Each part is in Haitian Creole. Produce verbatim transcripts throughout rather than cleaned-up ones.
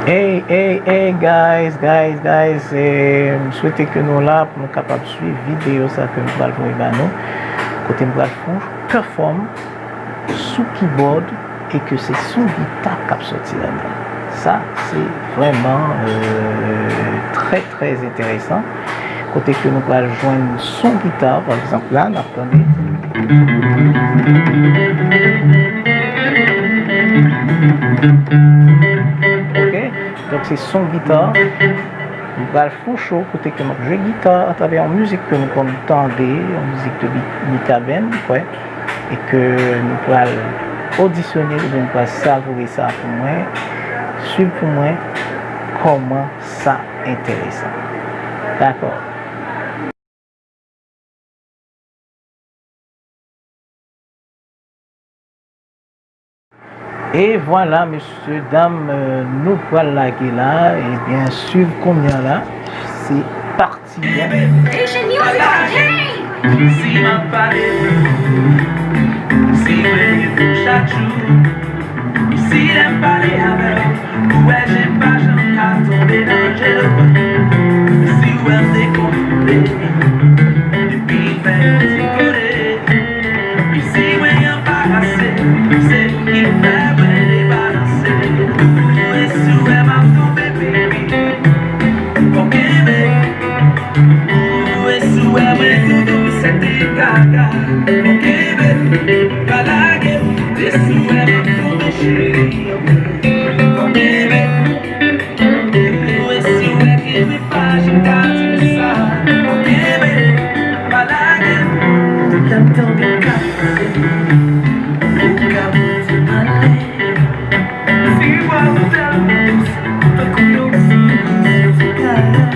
Hey, hey, hey, guys, guys, guys, eh, m swete ke nou la pou nou kapab swiv videyo sa ke m pral voye ba nou, kote m pral fè yon perform sou keyboard e ke se son gita k ap sòti ladan. Sa, se vrèman, euh, trè, trè enteresan. Kote ke nou pral jwenn son gita, pa egzanp, la, n ap tande. Ok? Donk, se son gita. Nou pral fè yon show kote ke m ap jwe gita atravè yon mizik ke nou konn tande, yon mizik de Bi-, Mika Band, kwè, e ke nou pral odisyone, oubyen nou pral savoure sa pou mwen, swiv pou mwen kòman sa enteresan. Dakò. E vwala, mesye, dam, euh, nou pral lage la. Ebyen, swiv kounye a la. Se pati a. Si m ap pale, si m rele tou chak jou, si lè m pale avè w, ou wè je m pa janm ka tonbe nan je w. Si w wè m dekonfile, epi m fè yon ti kole, si mwen anbarase, se ou ki fè mwen debalanse. Ou e si w wè m ap tonbe, baby, fò w kenbe. Ou e si w wè mwen doudou, se te gaga. Fò w kenbe, pa lage m. E si w wè m ap tonbe, cheri, fò w kenbe. Ou e si w wè ke mwen pa janm ka di w sa. Fò w kenbe, pa lage m. Ou ka tonbe, ou ka pale. Ou ka pale. Si w ap tèlman dous, tankou yon ti bri sou ti karas.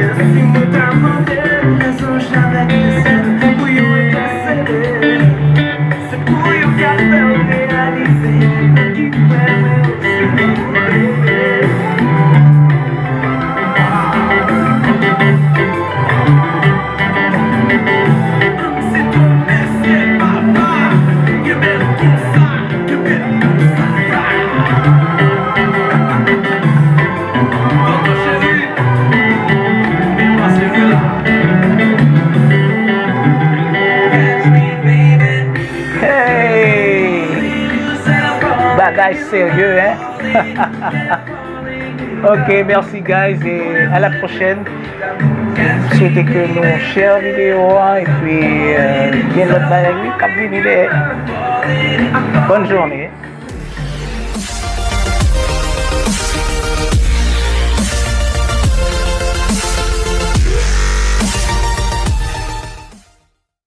E si mwen ta mande rezon avèk lesèl pou yo enkasele? Se pou yo ka fè w reyalize ki fè mwen osi, baby. Se twòp, mesye, papa, kenbe l konsa, kenbe l konsa. Tonton cheri, vin pase mwen la. Hey! Bagay serye, hein? Ok, merci guys, et à la prochaine. Swete ke nou share videyo a, epi, euh, gen lòt bagay wi k ap vini dèyè. Bonne journée.